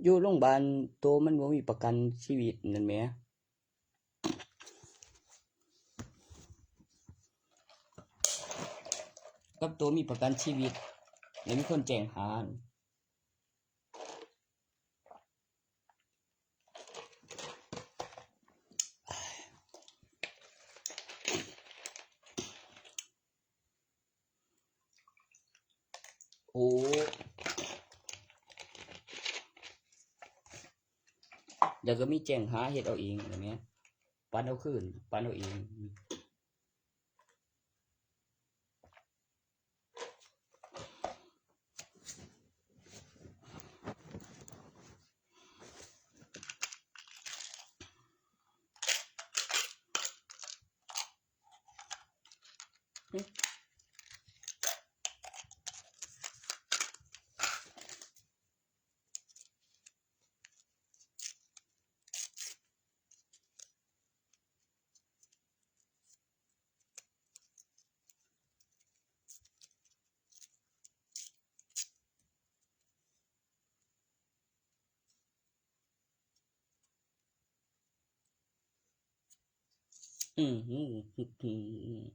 ຢູ່ໂຮງບານໂຕມັນບໍ່ມີປະກັນຊີວິດນັ້ນແໝ ກັບໂຕມີປະກັນຊີວິດ ແລ້ວມີຄົນແຈ້ງຫາ. ໂອ້ ແລ້ວກໍມີແຈ້ງຫາເຮັດເອົາເອງ ອັນນີ້ ປັນເອົາຄືນ ປັນເອົາເອງ. ອືມ.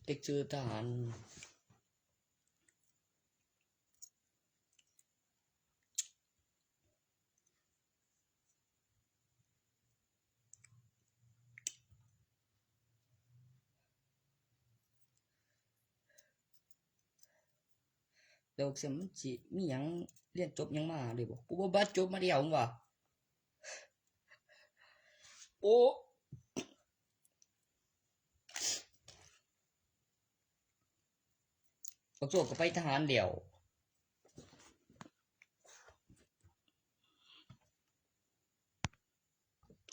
ເດັກຈື່ທະຫານ. ແລ້ວມັນຊິມີຫຍັງ ຮຽນຈົບຫຍັງມາເລີຍບໍ່? ກູບໍ່ບາດຈົບມາແລ້ວວ່າ ໂອ້ ບັກໂຊກກໍໄປທະຫານແລ້ວ.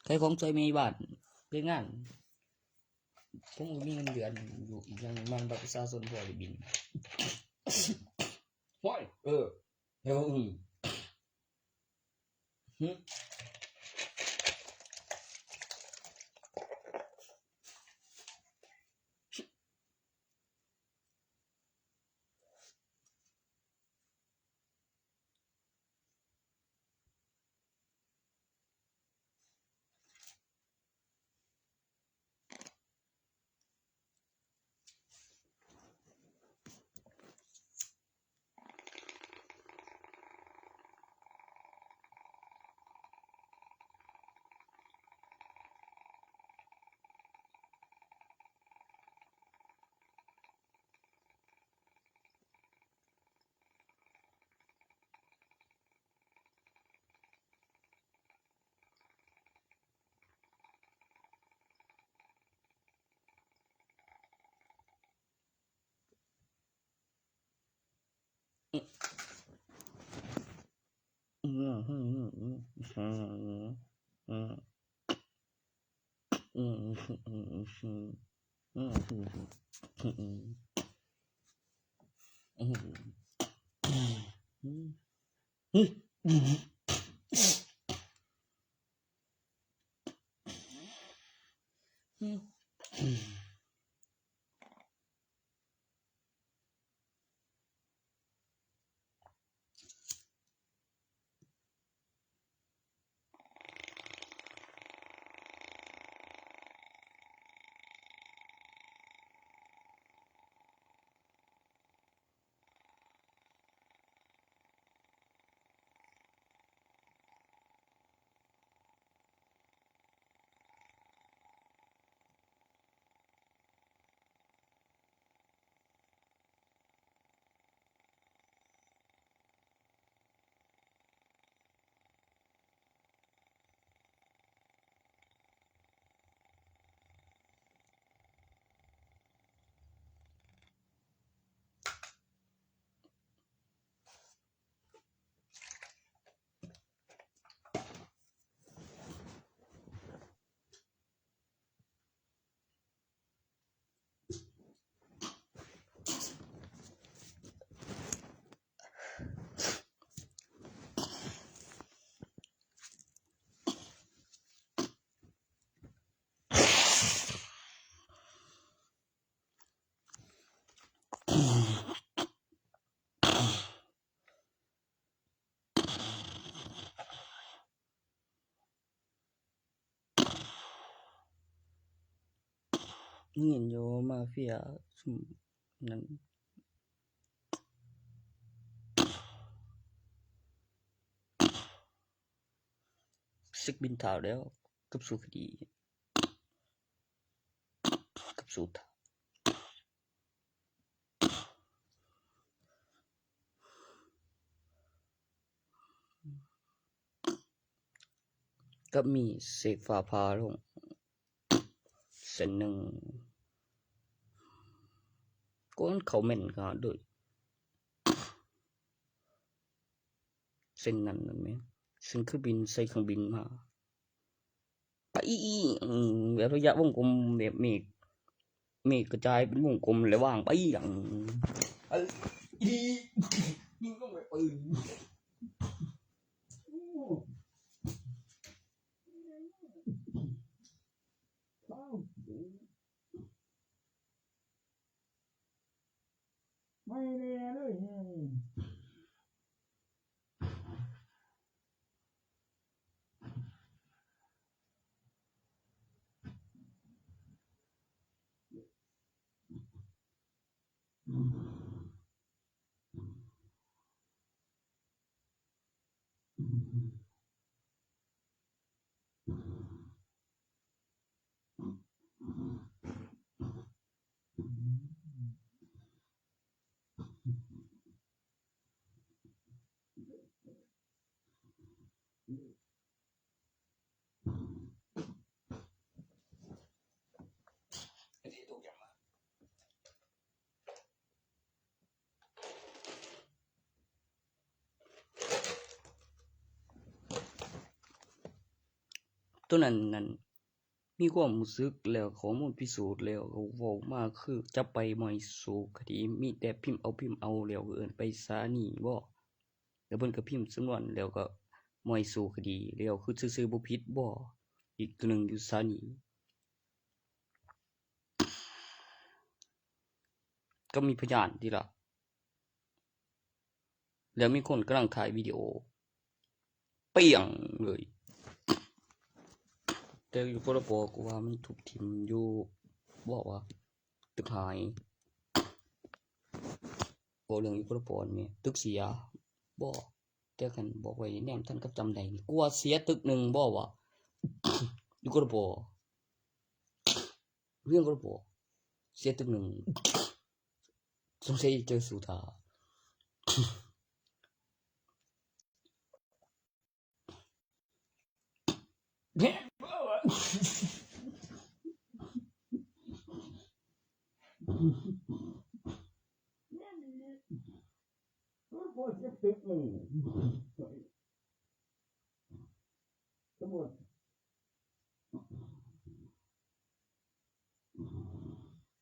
ຂາຍຂອງຊ່ວຍແມ່ບ້ານເຮັດງານ ຄົງບໍ່ມີເງິນເດືອນຢູ່ ອີກຢ່າງໜຶ່ງມັນບັດປະຊາຊົນພໍໄດ້ບິນ. ໂອ້ຍ ເອີ ແລ້ວ ອື ຫື. ຍິນຢູ່ມາເຟຍຊຸມນັ້ນ ເຊັກບິນທ້າວແລ້ວ ກັບສູ້ຄະດີ ກັບສູ້ທ້າວ ກໍມີເສກຟ້າຜ່າລົງເສັ້ນໜຶ່ງ ກວນເຂົ້າແມ່ນຂະໜາດເລີຍ ເສັ້ນນັ້ນນັ້ນແໝ່ ເສັ້ນເຄື່ອງບິນ ໃສ່ເຄື່ອງບິນມາ ໄປອີກ ອືມ ແບບໄລຍະວົງກົມ ແບບເມກ ເມກກະຈາຍເປັນວົງກົມ ແລ້ວວາງໄປອີກ ອືມ ເອີ ອີ ຍິງລົງໄປປືນ ໂອ້ ວ້າວ ໄໝ້ແດ່ເລີຍ. ໂຕນັ້ນນັ້ນ ມີຄວາມຮູ້ສຶກແລ້ວ ຂໍ້ມູນພິສູດແລ້ວ ເວົ້າມາຄືຈັບໄປມອຍສູ້ຄະດີ ມີແຕ່ພິມເອົາພິມເອົາ ແລ້ວເອີ້ນໄປສານີບໍ ແລ້ວເພິ່ນກໍພິມສຳນວນ ແລ້ວກໍມອຍສູ້ຄະດີ ແລ້ວຄືຊື່ໆບໍ່ຜິດບໍ ອີກໂຕໜຶ່ງຢູ່ສານີ ກໍມີພະຍານຕິລະ. ແລ້ວມີຄົນກຳລັງຖ່າຍວິດີໂອ ປ່ຽງເລີຍ ແຕ່ຢູ່ ປລປ ກູວ່າມັນທຸບຖິ້ມຢູ່ ເວົ້າວ່າຕຶກຫາຍ ເວົ້າເລື່ອງຢູ່ ປລປ ນີ້ແມ່ນຕຶກເສຍບໍ ແຕ່ຄັນບອກໄວ້ແນມທັນກັບຈຳໄດ້ນີ້ ກວ່າເສຍຕຶກໜຶ່ງບໍ ວ່າຢູ່ ກລປ ວຽງ ກລປ ເສຍຕຶກໜຶ່ງ ສົງໄສເຈີສຸດທ້າຍ ກລປ ເສຍຕຶກໜຶ່ງ. ສະໝຸດ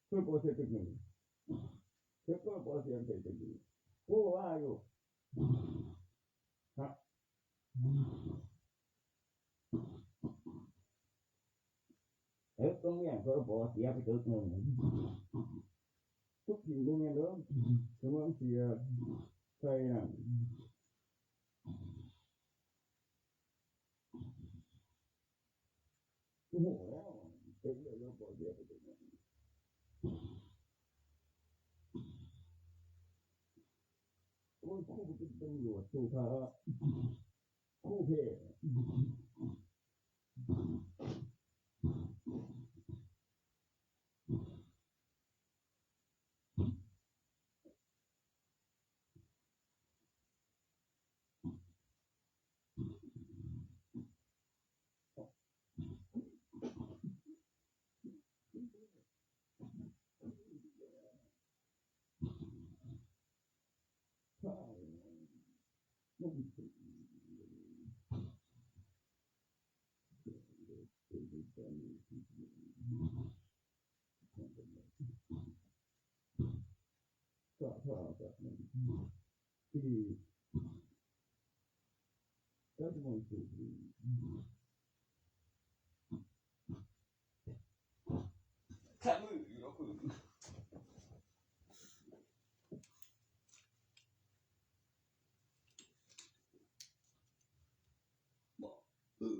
ຄືບໍ່ເສຍຕຶກໜຶ່ງ ຄືບໍ່ເສຍຕຶກໜຶ່ງ ກູວ່າຢູ່ ຮະ ຕຶກໂຮງຮຽນ ຄືບໍ່ເສຍໄປຕຶກໜຶ່ງ ທຸບຖິ້ມບໍ່ແມ່ນເດີ ຄືວ່າເສຍໃສ່ນັ້ນ. ໂອ້ໂຫ ເປັນເລື່ອງແລ້ວບໍ່ເສຍໄປເປັນຫຍັງ ໂອ້ຍ ຄູເປັນຕຳຫຼວດ ສູ້ຖ້າ ຄູແພ້. ບໍ່ ເອີ.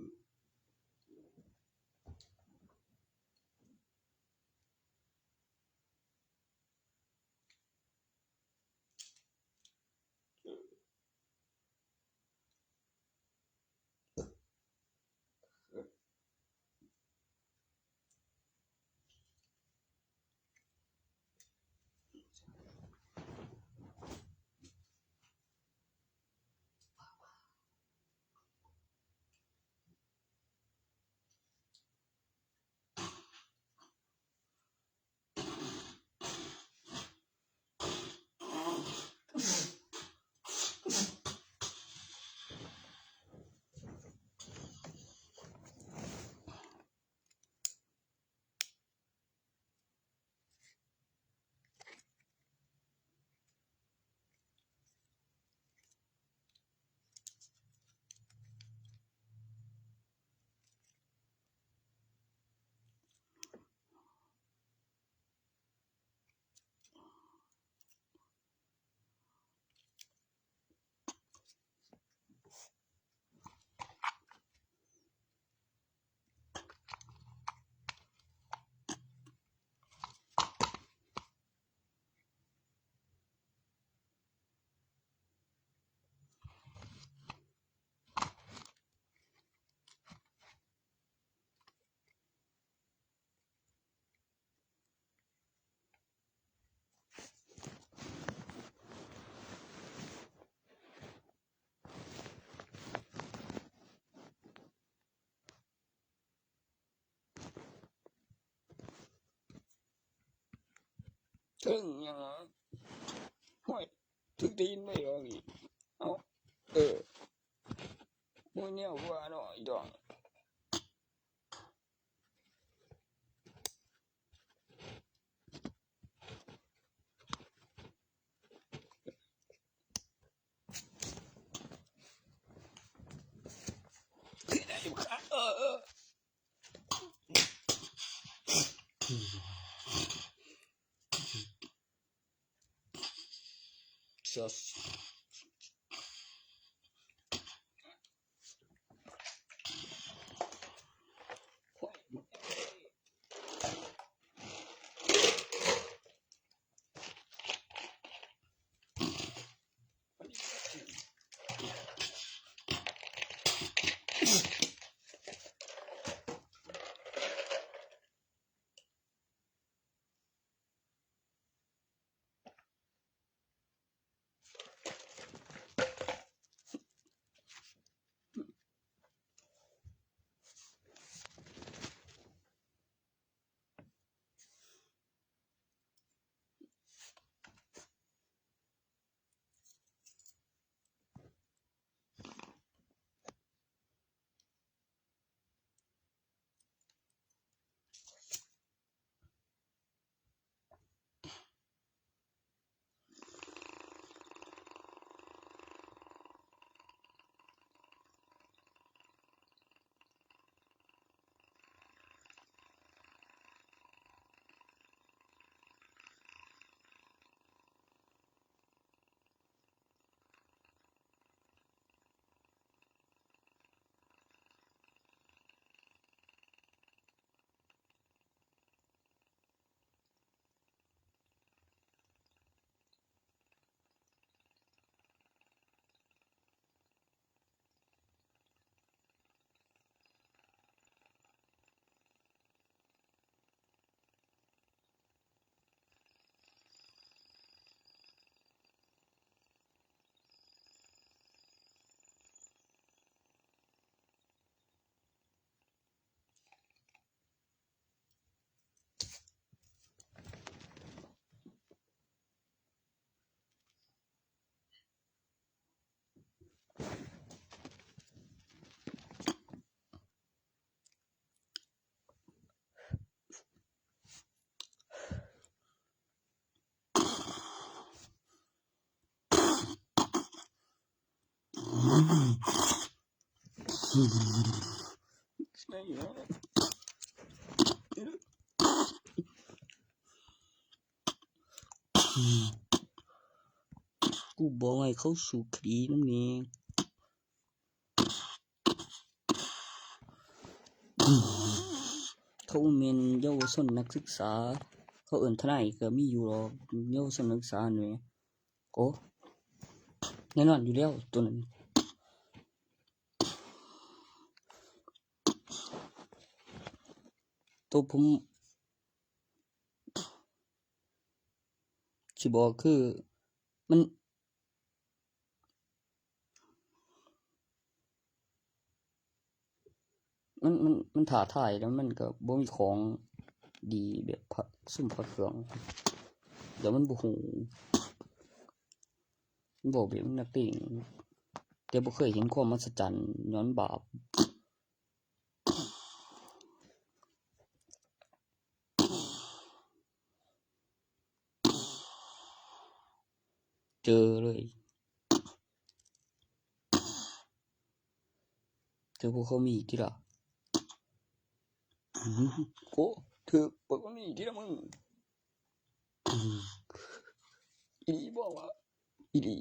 ຕຶງຫຍັງຫວະ? ໂອ້ຍ ຖືກຕີນໄປດອກນີ້. ເອົ້າ ເອີ ບໍ່ແນວວ່າເນາະ ອີດອກ. ກູບອກໃຫ້ເຂົາສູ້ຄະດີນຳແດ່. ເຂົາແມ່ນເຍົາວະຊົນນັກສຶກສາ ເຂົາເອີ້ນທະນາຍກໍມີຢູ່ດອກ ເຍົາວະຊົນນັກສຶກສາຫັ້ນແຫຼະ. ໂອ້ ແນ່ນອນຢູ່ແລ້ວໂຕນັ້ນ. ໂຕຜົມຊິບອກຄື ມັນ ມັນ ມັນ ມັນທ້າທາຍ ແລ້ວມັນກໍບໍ່ມີຂອງດີແບບພະ ຊຸມພະເຄື່ອງ ແລ້ວມັນບໍ່ຮູ້ ມັນເວົ້າແບບນັກເລງ ແຕ່ບໍ່ເຄີຍເຫັນຄວາມມະຫັດສະຈັນ ຍ້ອນບາບ. ເຈີເລີຍ ເຈີພວກເຂົາມີຕິລະ. ໂອ້ ຖືກພວກເຂົາມີຕິລະມຶງ. ອີ່ຫຼີບໍ່ວະ? ອີ່ຫຼີ.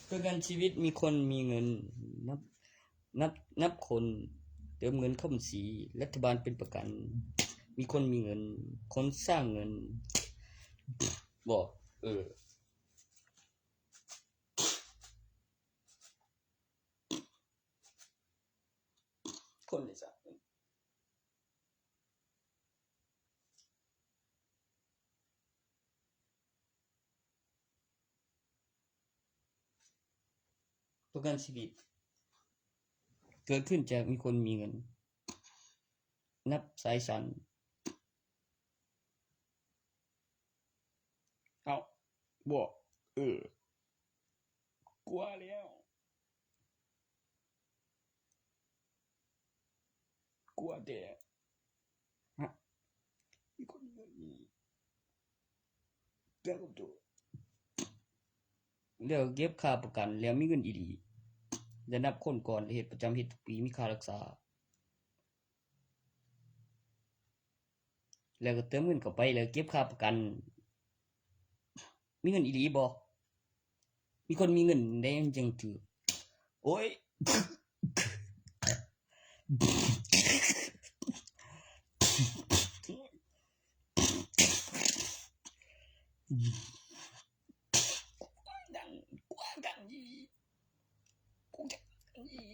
ເພື່ອການຊີວິດມີຄົນມີເງິນ ນັບ ນັບ ນັບຄົນເຕີມເງິນເຂົ້າບັນຊີ ລັດຖະບານເປັນປະກັນ ມີຄົນມີເງິນ ຄົນສ້າງເງິນ ບໍ່ ເອີ ຄົນໄດ້ສ້າງເງິນ. ປະກັນຊີວິດເກີດຂຶ້ນຈາກມີຄົນມີເງິນ ນັບສາຍສັນ. ເອົ້າ ບໍ່ ເອີ ກົວແລ້ວ. ກົວແຕ່ ຮະ ມີຄົນມີເງິນອີ່ຫຼີ ແລ້ວກໍໂຕ ແລ້ວເກັບຄ່າປະກັນ ແລ້ວມີເງິນອີ່ຫຼີ ແລ້ວນັບຄົນກ່ອນ ແລ້ວເຮັດປະຈຳເຮັດທຸກປີ ມີຄ່າຮັກສາ ແລ້ວກໍເຕີມເງິນເຂົ້າໄປ ແລ້ວເກັບຄ່າປະກັນ. ມີເງິນອີ່ຫຼີບໍ່? ມີຄົນມີເງິນໃດມັນຈັ່ງຖືກ. ໂອ້ຍ ກັນ ກັນອີ່ຫຼີ ກັນອີ່ຫຼີ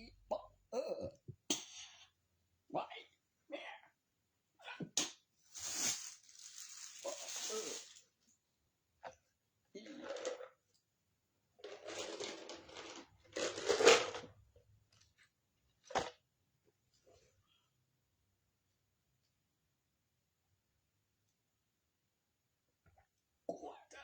ເອີ ໄວ້ ແມ່ ເອີ. What the